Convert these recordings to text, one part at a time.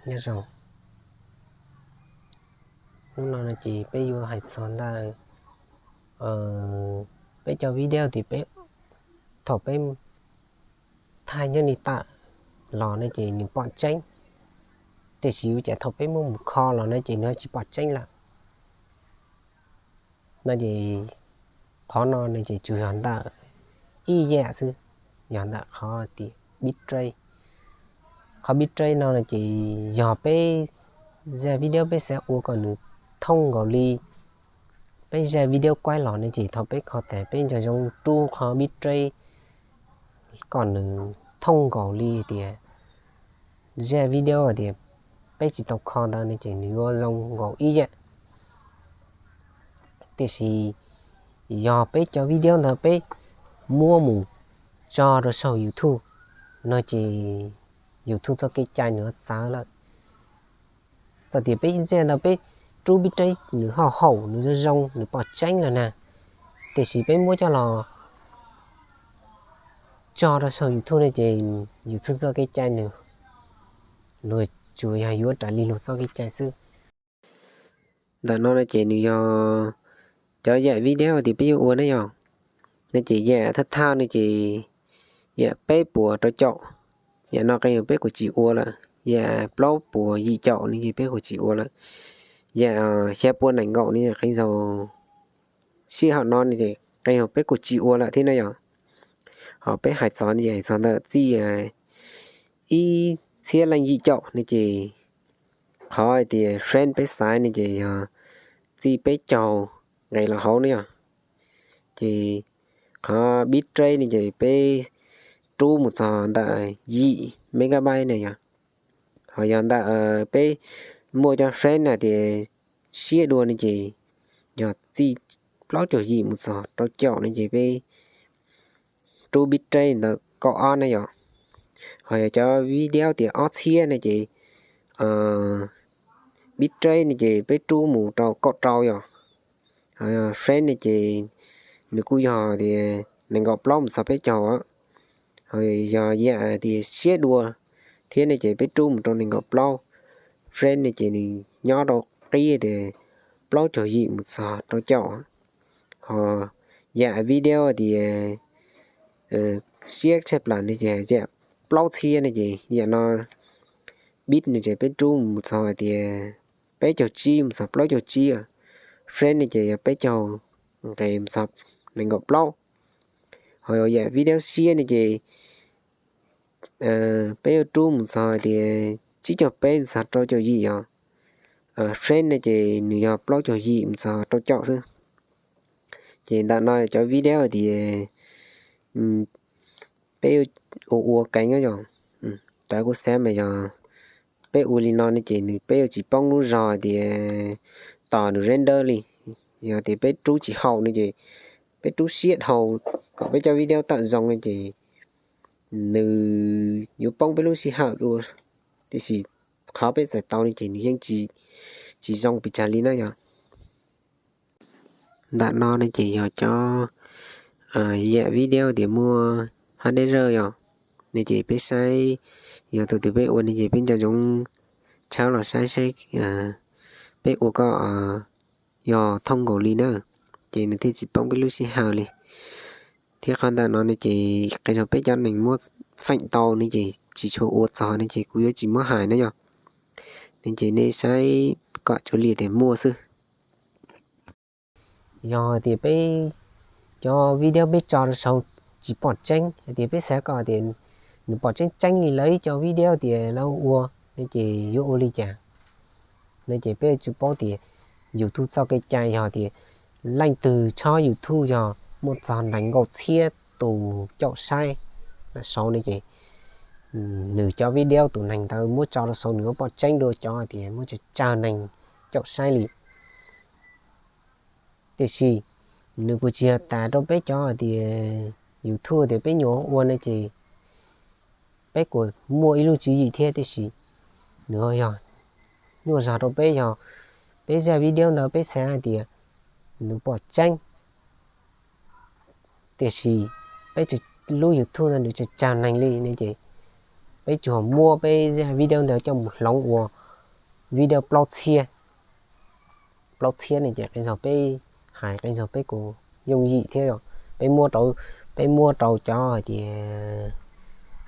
Nyob zoo, hnub no no ces peb yuav hais txog ntawm peb cov video tias peb, thaum peb thaij nyob li tawm los no ces nws pom tseeb, tiam sis ua cas thaum peb muab mus kho los no ces nws tsis pom tseeb lawm. No ces qhov no no ces tsuas yog ntawm ib yam xwb, yog ntawm qhov tias bitrate. Qhov bitrate no no ces yog peb zaj video peb xav ua kom nws thooj nkaus li peb zaj video kuaib los no ces thaum peb kho tas peb nco ntsoov rub qhov bitrate kom nws thooj nkaus li tias zaj video tias peb tsis tau kho ntawd no ces nws yuav zoo nkaus ib yam. Tiam sis yog peb cov video ntawd peb muab mus tso rau saum YouTube no ces YouTube txoj kev cai nws yuav txawv lawm. Txawm tias peb zaj ntawd peb rub bitrate nws hauj haum nws zoo zoo nws pom tseeb lawm na, tiam sis peb muab coj los tso rau saum YouTube no ces YouTube txoj kev cai nws, luag tsuas yog yuav raws li luag txoj kev cai xwb. Ntawm no no ces nws yog cov yam video tias peb yuav ua na yog, no ces yam thawj thawj no ces yam peb puas rau caum, yam no qee yog peb kuj tsis ua lawm, yam plaub puas yim caum no ces peb kuj tsis ua lawm, yam xya puas nees nkaum no qee zaug sij hawm no no ces qee yog peb kuj tsis ua lawm thiab na yog. Ho peb hais txog no ces hais txog ntawm txij ib txhiab leej yim caum no ces qhov hais tias friend peb xaiv no ces yog txij peb caug nqes los hauv na yog. Ces qhov bitrate no ces peb rub mus txog ntawm yim megabyte na yog. Ho yog ntawm peb muaj cov friend hais tias siab dua no ces yog txij plaub caug yim mus txog rau caum no ces peb rub bitrate ntawm kaum ob na yog. Ho yog cov video tias ob txhiab no ces bitrate no ces peb rub mus rau kaum rau yog. Ho yog friend no ces nws kuj yog tias nees nkaum plaub mus txog peb caug. Ho yog yam tias siab dua thiab no ces peb rub mus rau nees nkaum plaub. Friend no ces nws nyob rau qib tias plaub caug yim mus txog rau caum. Ho yam video tias siab tshaj plaws no ces yam plaub txhiab no ces yam no bit no ces peb rub mus txog tias peb caug tsib mus txog plaub caug tsib. Friend no ces yog peb caug nqes mus txog nees nkaum plaub. Ho yam video siab no ces peb yuav rub mus txog tias tsib caug peb mus txog rau caum yim yog. Friend no ces nws yog plaub caug yim mus txog rau caum xwb. Ces ntawm no cov video tias peb ua ua keev yog, cov kuj xav mas yog peb ua li no no ces nws peb yuav tsis poob lub zog tias tos nws render li. Yog tias peb rub tsis haum no ces peb rub siab dhau kom peb cov video tawm zoo no ces nws yuav poob peb lub sij hawm dua. Tiam sis qhov peb txais tau no ces nws yeej tsis zoo pes tsawg li na yog. Ntawm no no ces yog cov yam video tias muaj hab deb zawj yog, no ces peb saib, yog tus twg peb ua no ces peb nco ntsoov tshawb los saib saib peb ua kom yog thooj nkaus li na, ces nws thiaj tsis poob peb lub sij hawm li. Thiab qhov ntawm no no ces qee zaug peb cov neeg muab feem tau no ces tsis tshua ua txog no ces kuv yuav tsis muab hais na yog. No ces nej saib kom tsuas li tias muaj xwb. Yog hais tias peb cov video peb tso rau saud tsis pom tseeb, hais tias peb xav kom tias nws pom tseeb tseeb li lawv ib co video tias lawv ua, no ces yuav ua li cas? No ces peb tsuas paub tias YouTube txoj kev cai yog tias leej twg tsob YouTube yog muaj txog nees nkaum txhiab tus caum saib saud no ces nws cov video tus neeg ntawd muab tso rau saud nws yuav pom tseeb dua cov tias muaj tsawg tsawg neeg caum saib li. Tiam sis nws kuj tsis yog tas rau peb cov hais tias YouTube tias peb nyuam ua no ces peb kuj muaj ib lub tswv yim thiab, tiam sis nws ho yog nyuaj zog rau peb yog peb zaj video ntawd peb xav hais tias nws pom tseeb, tiam sis peb lub YouTube no nws tsawg tsawg neeg li no ces peb tsuas muab peb zaj video ntawd coj mus hloov ua video plaub txhiab. Plaub txhiab ne ces qee zaug peb hais qee zaug peb kuj yooj yim thiab os. Peb muab rau, peb muab rau cov hais tias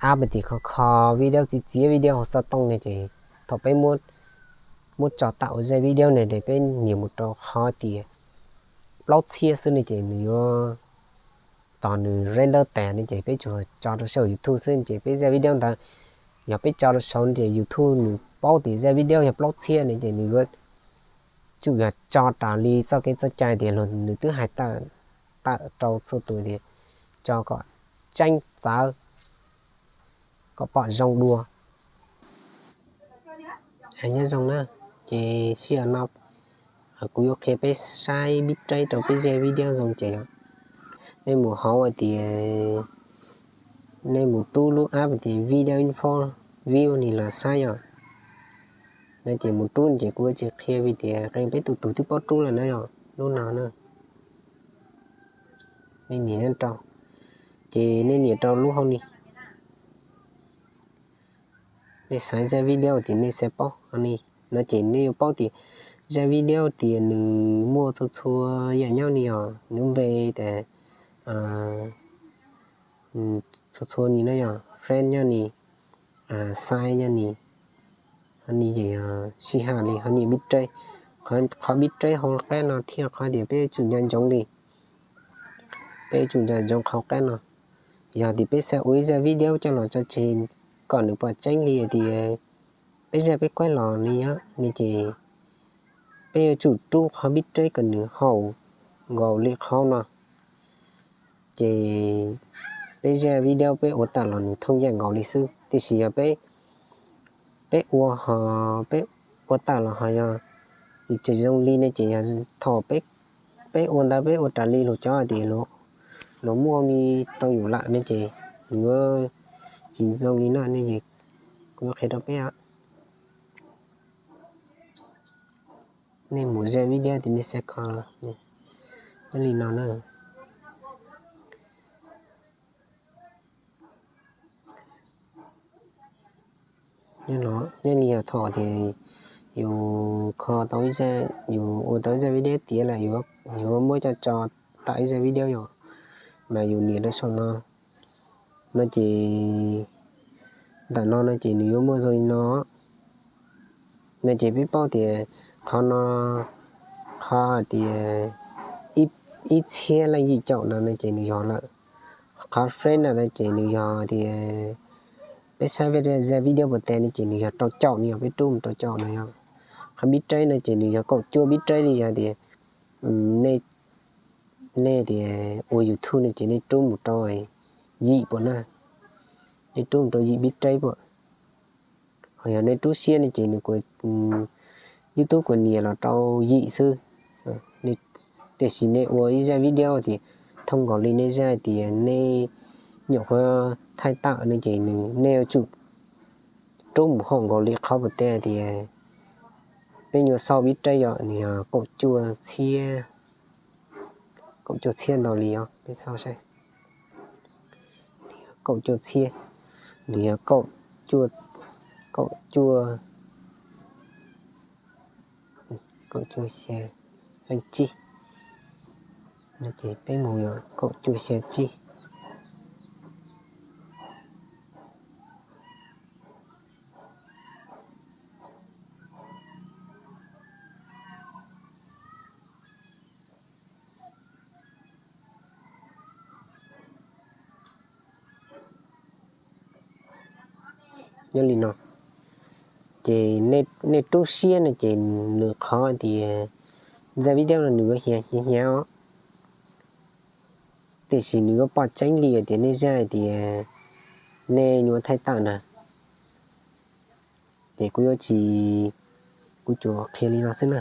app hais tias kho kho video, txiav txiav video hauv xov tooj ne ces thaum peb muab tso tawm ua zaj video ne ces peb nias mus rau qhov tias plaub txhiab xwb ne ces nws yuav, tos nws render tas ne ces peb tsuas tso rau saum YouTube xwb ces peb zaj video ntawd, yog peb tso rau saud ces YouTube nws paub tias zaj video yog plaub txhiab ne ces nws yuav tsum yog tso raws li txoj kev txoj cai tias nws twb hais tawm, tawm rau txhua tus tias tso kom tseeb txawv, kom pom zoo dua. Nyob zoo na, ces sij hawm no kuv yuav qhia peb saib bitrei rau peb zaj video zoo ces yog nej mus hauv hais tias, nej mus rub lub app hais tias Video Info View ni los saib yom. No ces mus rub ces kuv yuav tsis qhia vim tias qee peb tus tus twb paub rub lawm na yom, lub no na. Nej nias nyob rau, ces nej nias rau lub hauv ni. Nej xaiv zaj video tias nej xav paub hauv ni, no ces nej yuav paub tias zaj video tias nws muaj txhua txhua yam nyob ni yom, lub npe tias txhua txhua ni na yom, friend nyob ni, size nyob ni, hauv ni ces yog sij hawm li, hauv ni bitrei, qhov bitrei hauv qab no thiab qhov tias peb yuav tsum nco ntsoov li, peb yuav tsum nco ntsoov qhov qab no. Yog tias peb xav ua ib zaj video coj los tso tseg kom nws pom tseeb li tias peb zaj peb kuaj los li nyob ne ces peb yuav tsum rub qhov bitrei kom nws haum nkaus li qhov no. Ces peb zaj video peb ua tawm los nws thooj yam nkaus li xwb, tiam sis yog peb, peb ua ho, peb ua tawm los ho yog tsis zoo li ne ces yog thaum peb ua ntawd peb ua raws li luag cov hais tias luag muaj li rau yus lawm ne ces nws yuav tsis zoo li no ne ces kuv yuav qhia rau peb. Nej mus zaj video tias nej xav kho, nyob li no na. Nyob li yog thaum tias yus kho tau, yus ua tau ib zaj video tiav lawm, yuav muab coj tso tawm ib zaj video yom, mas yus nias rau saum no, no ces ntawm no no ces nws yuav muaj zoo li no. No ces peb paub tias qhov no, qhov tias ib txhiab leej yim caum no no ces nws yog lawm. Qhov friend no no ces nws yog tias peb saib zaj video puas tas no ces nws yog rau caum, nws yog peb rub mus rau caum no yog. Qhov bitrei no ces nws yog kaum cuaj bitrei li, yog tias nej tias ua YouTube no ces nej rub mus rau yim puas na, nej rub mus rau yim bitrei puas. Ho yog nej rub siab no ces nws kuj, YouTube kuj nias los rau yim xwb. Tiam sis nej ua ib zaj video tias thooj nkaus li nej zaj tias nej nyuam qhuav thaij tawm no ces nws, nej yuav tsum rub mus haum nkaus li qhov puas tas tias peb nyuam xauj bitrei yom, nws yog kaum cuaj txhiab, kaum cuaj txhiab ntau li os, peb xauj saib. Kaum cuaj txhiab, nws yog kaum cuaj, kaum cuaj, kaum cuaj xya leej tsib. No ces peb mus yog kaum cuaj xya tsib. Nyob li no, ces nej rub siab no ces nws qhov tias zaj video no nws yuav hiav hnyav os, tiam sis nws yuav pom tseeb li tias nej zaj tias nej nyuam thaij tawm na. Ces kuv yuav tsis, kuv tsuas qhia li no xwb na.